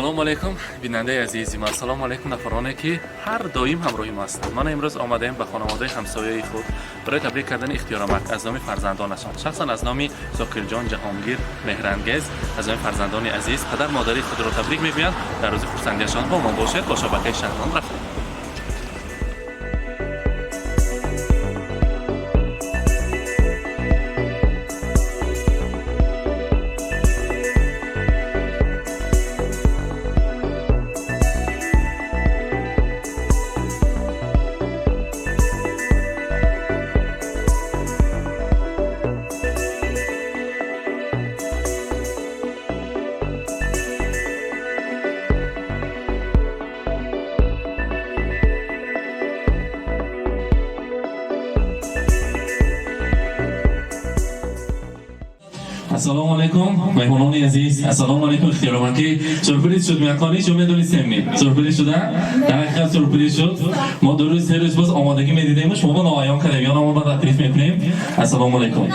Ассалому алайкум, бинандаи азизи ма. Ассалому алайкум, нафароне ки ҳар доим ҳамроҳи мо ҳастанд. Ман имрӯз омадаем ба хонаводаи ҳамсояи худ барои табрик кардани Ихтиёрамак аз номи фарзандонашон, шахсан аз номи Зокирҷон, Ҷаҳонгир, Меҳрангез, аз номи фарзандони азиз падар модари худро табрик мегӯянд дар рӯзи хурсандиашон. Бо мо бошед, бо шабакаи Шаҳрон рафтем. Ассалому алайкум, меҳмонони азиз. Ассалому алайкум, Ихтиёромаки. Сюрприз шуд, меҳконӣ, шумо медонистем ми? Сюрприз шуда? Дар ҳақиқат сюрприз шуд. Мо 2 рӯз, 3 рӯз боз омодагӣ медидем, шумо ноаён кардем. Ё мо ба таклиф мекунем. Ассалому алайкум.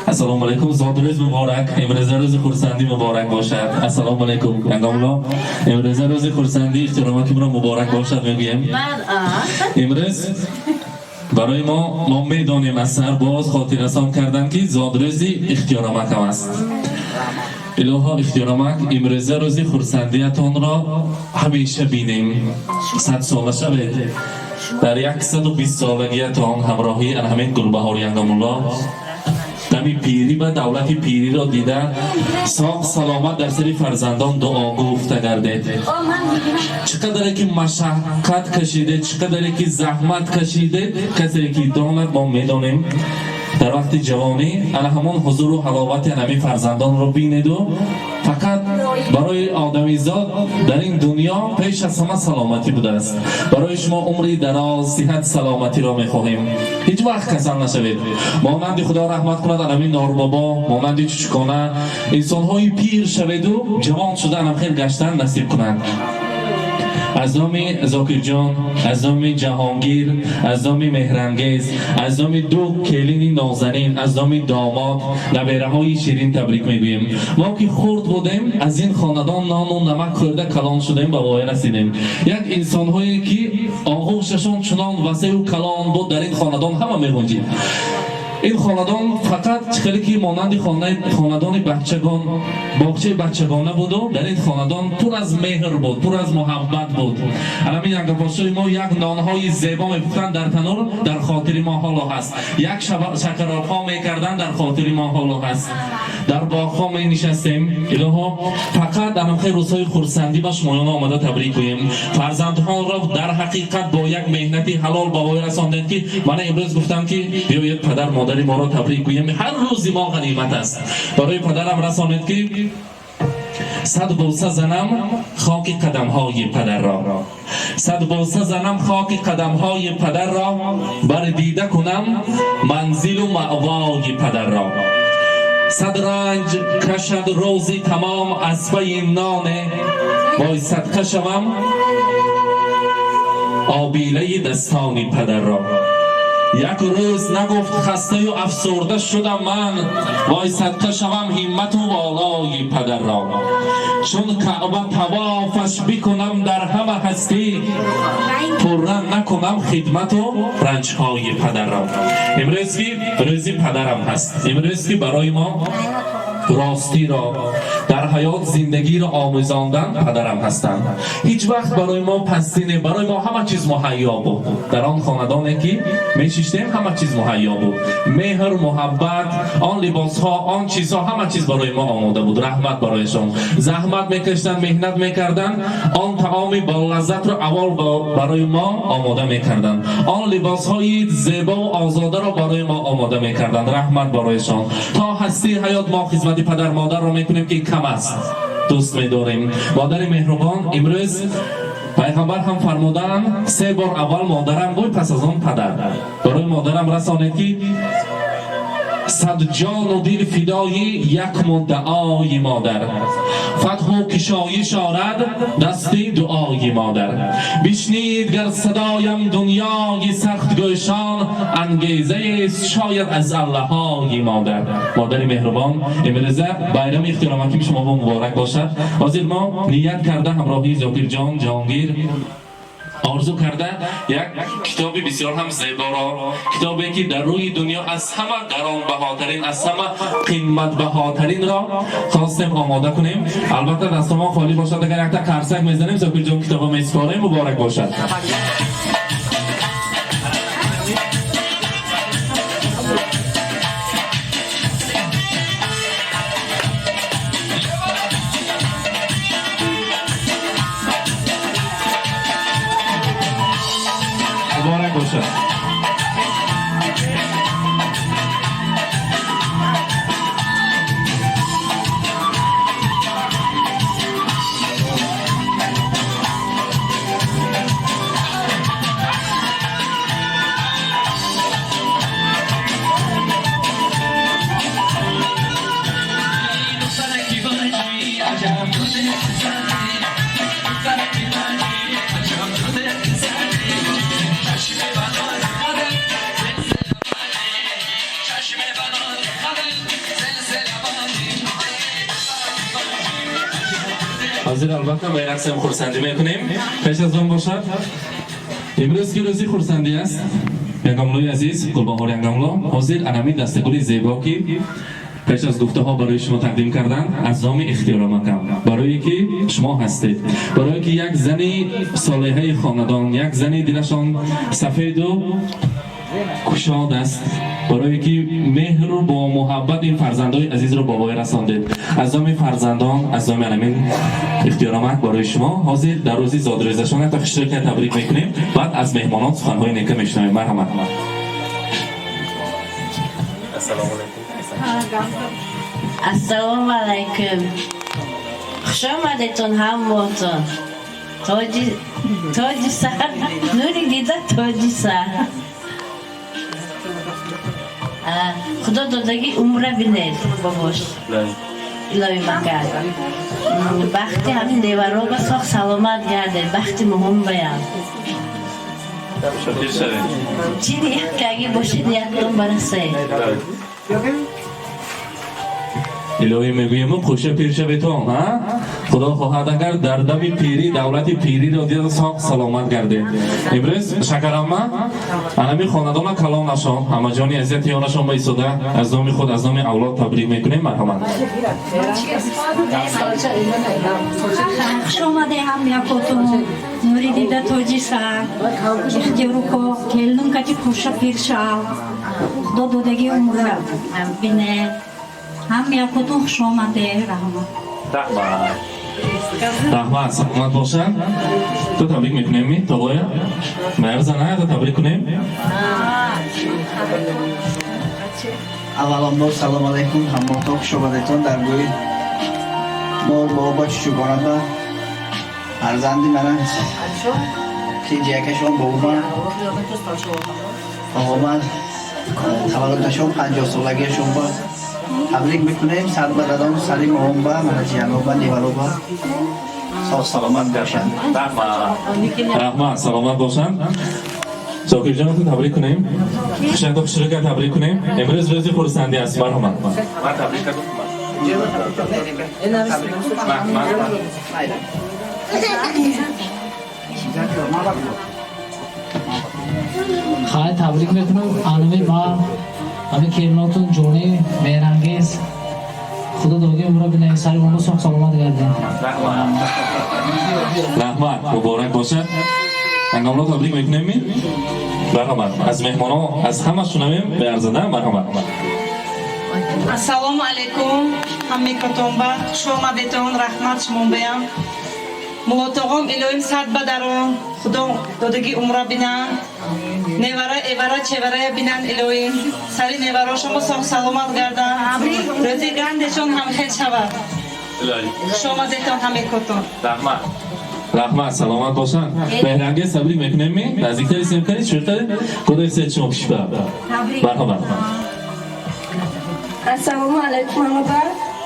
Ассалому алайкум, зодрӯз муборак. Имрӯза рӯзи хурсандӣ муборак бошад. Ассалому алайкум, янгомло. Имрӯза рӯзи хурсандӣ Ихтиёромакимро муборак бошад мегӯем. Имрӯз барои мо медонем, аз сар боз хотиррасон кардан, ки зодрӯзи Ихтиёромакам аст. Илоҳо, Ихтиёромак, имрӯза рӯзи хурсандиятонро ҳамеша бинем. 100 сола шавед. Дар 120 солагиятон ҳамроҳии ана ҳамин Гулбаҳор янгамулло дами пирӣ ба давлати пириро дида, соғ саломат дар сари фарзандон дуо гуфта гардед. Чӣ қадаре ки машаққат кашидед, чӣ қадаре ки заҳмат кашидед, касе ки донад, мо медонем, дар вақти ҷавонӣ ана ҳамон ҳузуру ҳаловати ҳамин фарзандонро бинеду. Фақат барои одамизод дар ин дунё пеш аз ҳама саломатӣ будааст. Барои шумо умри дароз, сиҳат, саломатиро мехоҳем. Ҳеҷ вақт касал нашавед. Монанди, Худо раҳмат кунад, анамин Норбобо, монанди Чучукона инсонҳои пир шаведу ҷавон шуда анам хел гаштан насиб кунад. Аз номи Зокирҷон, аз номи Ҷаҳонгир, аз номи Меҳрангез, аз номи ду келини нозанин, аз номи домод, набераҳои ширин табрик мегӯем. Мо ки хурд будем, аз ин хонадон нону намак хӯрда калон шудем, ба воя расидем. Як инсонҳое ки оғӯшашон чунон васеъу калон буд, дар ин хонадон ҳама мегунҷид. Ин хонадон фақат хеле ки монанди хонадони бачагон, боғчаи бачагона буду дар ин хонадон пур аз меҳр буд, пур аз муҳаббат буд. Ҳамин янгапошои мо як нонҳои зебо мепухтанд дар танур, дар хотири мо ҳоло ҳаст. Як шакаробҳо мекарданд, дар хотири мо ҳоло ҳаст. Дар боғҳо менишастем. Илоҳо, фақат дар ҳамхел рӯзҳои хурсандӣ ба шумоён омада табрик гӯем. Фарзандҳоро дар ҳақиқат бо як меҳнати ҳалол ба воя расондед, ки мана имрӯз гуфтам, ки биёед падар модари моро табрик гӯем. Ҳар рӯзи мо ғанимат аст. Барои падарам расонед, ки сад бӯса занам хоки қадамҳои падарро, сад бӯса занам хоки қадамҳои падарро, бар дида кунам манзилу маъвои падарро. Сад ранҷ кашад рӯзи тамом аз пайи ноне, вой, садқа шавам обилаи дастони падарро. Як рӯз нагуфт хастаю афсурда шудам ман, вой, садқа шавам ҳиммату волои падарро. Чун Каъба тавофаш бикунам дар ҳама ҳастӣ, пурра накунам хидмату ранҷҳои падарро. Имрӯз ки рӯзи падарам ҳаст, имрӯз ки барои мо ростиро дар ҳаёт, зиндагиро омӯзондан падарам ҳастанд. Ҳеҷ вақт барои мо пастӣ не, барои мо ҳама чиз муҳайё буд. Дар он хонадоне ки мешиштем, ҳама чиз муҳайё буд: меҳр, муҳаббат, он либосҳо, он чизҳо, ҳама чиз барои мо омода буд. Раҳмат барояшон. Заҳмат мекашиданд, меҳнат мекарданд, он таоми болаззатро аввал барои мо омода мекарданд, он либосҳои зебову озодаро барои мо омода мекарданд. Раҳмат барояшон. То ҳастии ҳаёт мо хизмати падар модарро мекунем, ки кам аст. Дӯст медорем модари меҳрубон. Имрӯз пайғамбар ҳам фармудаанд: се бор аввал модарам гӯй, пас аз он падар. Барои модарам расонед, ки Сад ҷону дил фидои як муддаои модар. Фатҳу кишоиш орад дасти дуои модар. Бишнид гар садоям дунёи сахтгӯшон, ангезаест шояд аз аллаҳои модар. Модари меҳрубон, имрӯза байрами ихтиёромакими шумо муборак бошад. Ҳозир мо ният карда ҳамроҳи Зокирҷон Ҷаҳонгир орзу карда як китоби бисёр ҳам зеборо, китобе ки дар рӯи дунё аз ҳама гаронбаҳотарин, аз ҳама қиматбаҳотаринро хостем омода кунем. Албатта, дастомон холӣ бошад, агар якта қарсак мезанем, Зокирҷон китобо месупорем. Муборак бошад. Муборак бошад. Ҳозир, албатта, ба рақсам хурсандӣ мекунем. Пеш аз он бошад, имрӯз ки рӯзи хурсандӣ аст, янгамлои азиз, Гулбаҳор янгамло, ҳозир анамин дастагули зебо, ки пеш аз гуфтаҳо барои шумо тақдим карданд, аз номи Ихтиёромакам, барое ки шумо ҳастед, барое ки як зани солеҳаи хонадон, як зани дилашон сафеду кушод аст, барое ки меҳру бо муҳаббат ин фарзандои азизро ба воя расондед, аз номи фарзандон, аз номи анамин Ихтиёромак барои шумо ҳозир дар рӯзи зодрӯзашон якта хушрӯя табрик мекунем. Баъд аз меҳмонон суханҳои нека мешунавем. Марҳамат. Ассалому алайкум. Ассалому алайкум. Хуш омадетон ҳаммотон. Тоҷи тоҷи сар, нури дида, тоҷи сар. Худо додагӣ умра бинед, бобош. Илоҳи макар. Бахти ҳамин невароба соғ саломат гардед, бахти муҳим баям. Шокир шавед. Чӣ ният кагӣ бошед, ниятон барасед. Илоҳӣ мегӯем, хӯша пир шаветон, ҳа, худо хоҳад, агар дар дами пирӣ давлати пириро дида соғ саломат гардед. Имрӯз шакарамма анами хонадона калонашон, ҳамаҷони азияти ёнашон ба истода, аз номи худ, аз номи авлод табрик мекунем. Марҳамат. Хуш омаде ҳам якотон, нури дида, тоҷи сар, Ихтиёруко, келнун кати куша пир шав, худо додагӣ умра бине. Ҳам якотон хуш омаде, раҳмат. Раҳмат, раҳмат, саломат бошанд. Ту табрик мекунем ми тоғоя майрзана, ту табрик кунем. Авваланбор салом алайкум, ҳаммотон хуш омадетон. Дар гӯи мо бобо чучугонаба фарзанди мана ки ҷиякашон бобома оғомад таваллудашон 50-солагиашон ба табрик мекунем. Сад ба дадон сари моҳонба, мана ҷияноба, невароба соғ саломат бошанд. Раҳмат, раҳмат, саломат бошанд. Зокирҷон, ту табрик кунем. Хушанда хушрӯга табрик кунем. Имрӯз рӯзи хурсандӣ аст. Марҳамат. Ман табрик кардам. Ман. Хай, табрик мекунам анами ма ҳами келинотон ҷонӣ меҳрангез, худо доги умра бинед, сари моно соғ саломат гардед. Раҳмат, муборак бошад. Ҳангомро табрик мекунем ми? Марҳамат. Аз меҳмонон, аз ҳама шунавем беарзада. Марҳамат. Ассалому алайкум ҳаммекотонба, хуш омадетон, раҳмат шумонбаям. Мулотоғом, илоҳим сад бадарон, худо додагӣ умра бинанд, невара, эвара, чеварая бинанд, илоҳим сари неварошонбо соғ саломат гарданд, рӯзи гандешон ҳамхел шавад. Хуш омадетон ҳамекотон. Раҳмат. Раҳмат, саломат бошанд. Меҳрангез табрик мекунем ми? Наздиктари сем кани, чӯқа? Кудай се чмо кишба. Марҳамат. Ассалому алайкум, ҳамаба.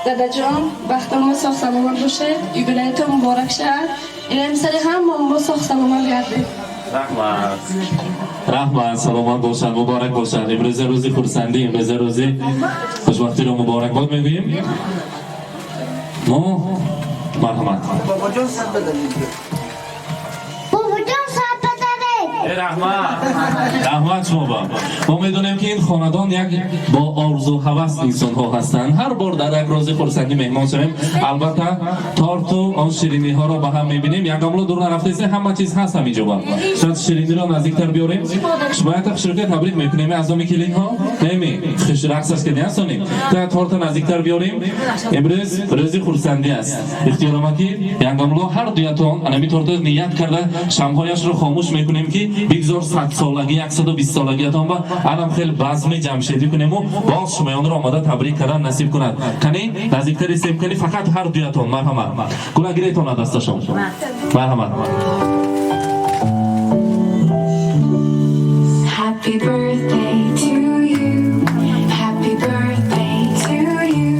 Дадаҷон, бахтомо соғ саломат бошед, юбилейтон муборак шавад. Илоҳим, сари ҳамамо соғ саломат гардед. Раҳмат, раҳмат, саломат бошанд, муборак бошанд. Имрӯза рӯзи хурсандӣ, имрӯза рӯзи хушбахтиро муборакбод мегӯем мо. Марҳамат. Бобоҷон, сад бадаред. Бобоҷон, сад бадаред. Раҳмат, раҳмат. Шумо ба мо медонем, ки ин хонадон як бо орзу ҳавас инсонҳо ҳастанд. Ҳар бор дар як рӯзи хурсандӣ меҳмон шавем, албатта, торту он шириниҳоро ба ҳам мебинем. Ягамло дур нарафтаисе, ҳама чиз ҳаст ҳаминҷо. Ба шояд шириниро наздиктар биёрем. Шумо якта хушрӯка табрик мекунем аз номи келинҳо, неми рақсаш кардем ҳастонем. То торта наздиктар биёрем. Имрӯз рӯзи хурсандӣ аст. Ихтиёромаки янгамло ҳар дуятон анами торта ният карда, шамҳояшро хомӯш мекунем, ки бигзор 100-солагӣ, 120-солагиятон ба анам хел базми ҷамшедӣ кунему боз шумоёнро омода табрик кардан насиб кунад. Кани, наздиктар истем, кани, фақат ҳар дуятон. Марҳамат, гула гиретон аз дасташон. Марҳамат. Happy birthday to you. Happy birthday to you.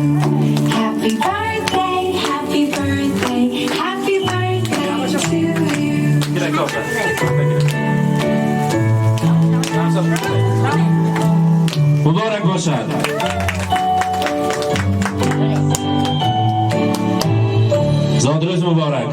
Happy birthday, happy birthday, happy birthday to you. Муборак бошад. Зодрӯз муборак.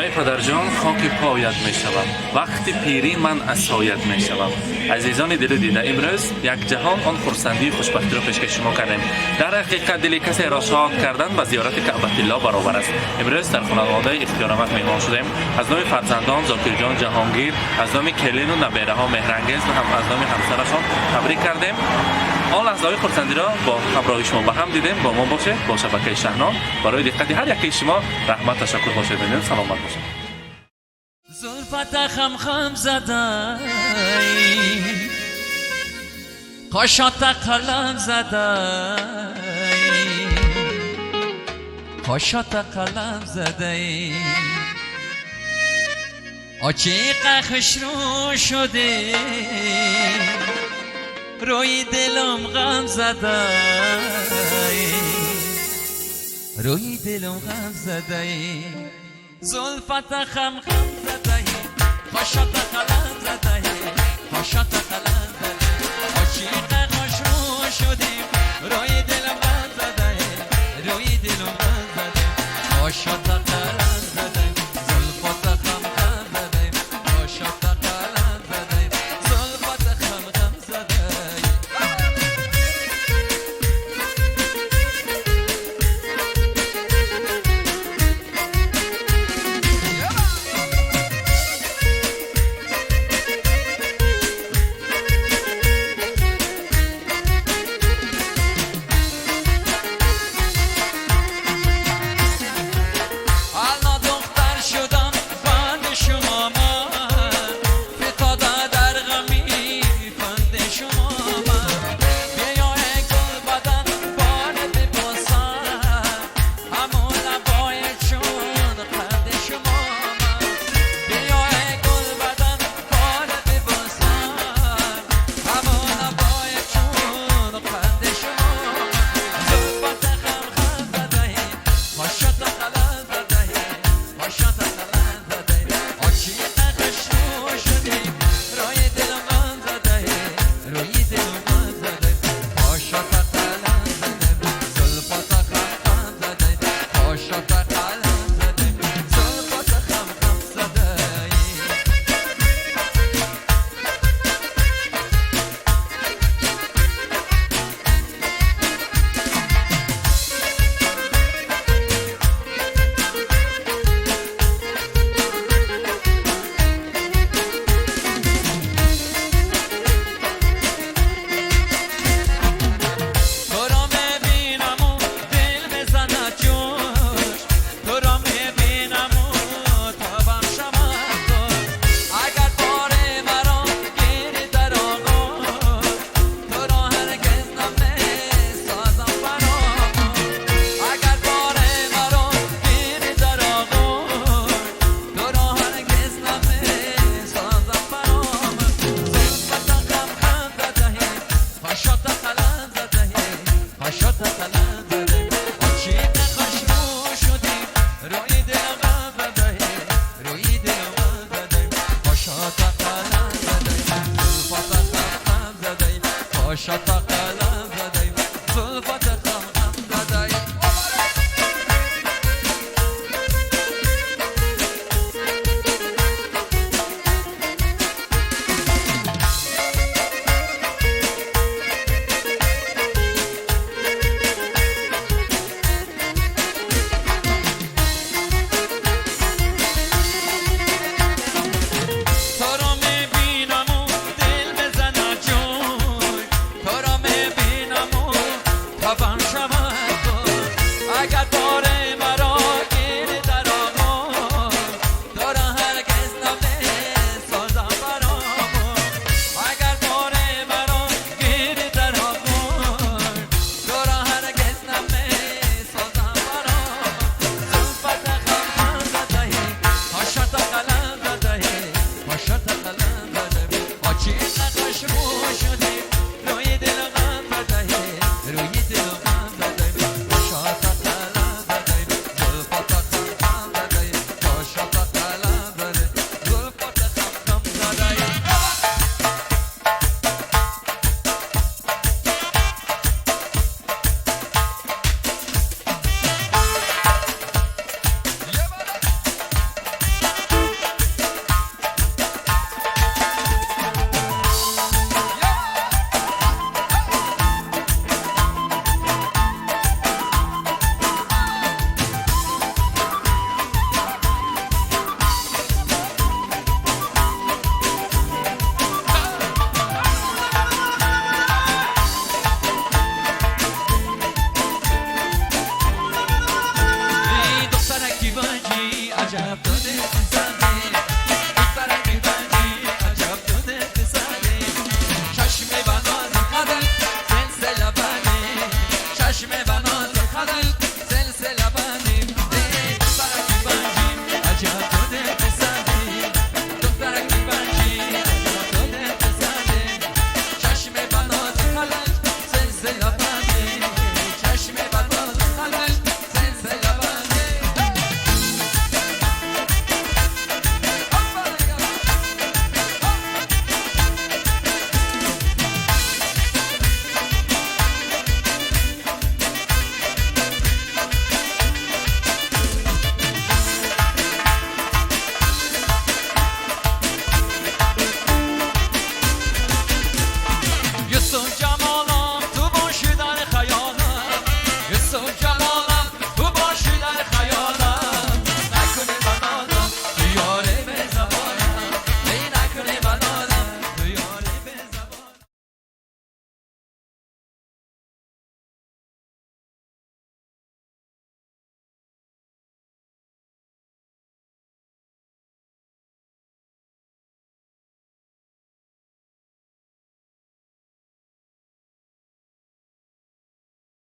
Эй падарҷон, хоки поят мешавам, вақти пирӣ ман асоят мешавам. Азизони дилу дида, имрӯз як ҷаҳон он хурсандию хушбахтиро пешкаши шумо кардем. Дар ҳақиқат, дили касеро шод кардан ба зиёрати Каъбатилло баробар аст. Имрӯз дар хонаводаи Ихтиёрамак меҳмон шудем. Аз номи фарзандон Зокирҷон, Ҷаҳонгир, аз номи келину набераҳо Меҳрангез ва ҳам аз номи ҳамсарашон табрик кардем. Он лаҳзаҳои хурсандиро бо ҳамроҳи шумо ба ҳам дидем. Бо мо бошед, бо шабакаи Шаҳнон. Барои диққати ҳар якаи шумо раҳмат, ташаккур бошед. Мебинем, саломат бошед. Зулфата хам хам задай, қошота қалам задай, қошота қалам задай, очиқа хушрӯ шуде, рӯи дилам ғам задай, рӯи дилам ғам задай. Зулфата хам хам задай, қошота қалам задай, қошота қалам задай, очиқа хушрӯ шуде, рӯи дилам ғам задай, рӯи дилам ғам задай, қошота қалам задай, зулфата хам хам задай, қошота қалам задай, зулфата хам хам задай. Ана духтар шудам, банди шумо ман, фитода дар ғами фанди шумо ман. Биё эй гулбадан, бори бибосам, ҳамон лабои чун қанди шумо ман. Биё эй гулбадан, бори бибосам, ҳамон лабои чун қанди шумо ман. Зулфата хам хам задай, қошота қалам задай, қошота қалам задай, очиқа хушрӯ шудӣ, рӯи дилам ғам задай, рӯи дилам ғам задай, қошота қалам задай, зулфата хам хам задай, қошота қалам задай, зулфата хам хам задай. Туро мебинаму дил мезанад ҷӯш, туро мебинаму тобам шавад хуш. Агар боре маро гири дар оғӯш, туро ҳаргиз намесозам фаромӯш. Агар боре маро гири дар оғӯш, туро ҳаргиз намесозам фаромӯш. Зулфата хам хам задаҳӣ, қошота қалам задаҳӣ, қошота қалам задаҳӣ, очиқа хушрӯ шудӣ, рӯи дилам ғам задаҳӣ, рӯи дилам ғам задаҳӣ, қошота қалам задаҳӣ, зулфата хам хам задаҳӣ, қошота қалам задаҳӣ, зулфата хам хам. شود اگر بار مرا گیر در آغوش تو را هرگز نبسازم فراموش اگر بار مرا گیر در آغوش تو را هرگز نبسازم فراموش زلفت خم خم زده پاشت قلم زده پاشت قلم زده آچیق خوشبو شده روی دل غم زده روی دل غم زده پاشت قلم زده زلفت خم خم زده پاشت قلم زده زلفت خم خم زده. ای دخترکی باجی عجب تو دل زده، دخترکی باجی عجب تو دل زده، چشم بناز قدر سلسله بنی، چشم بناز قدر سلسله بنی.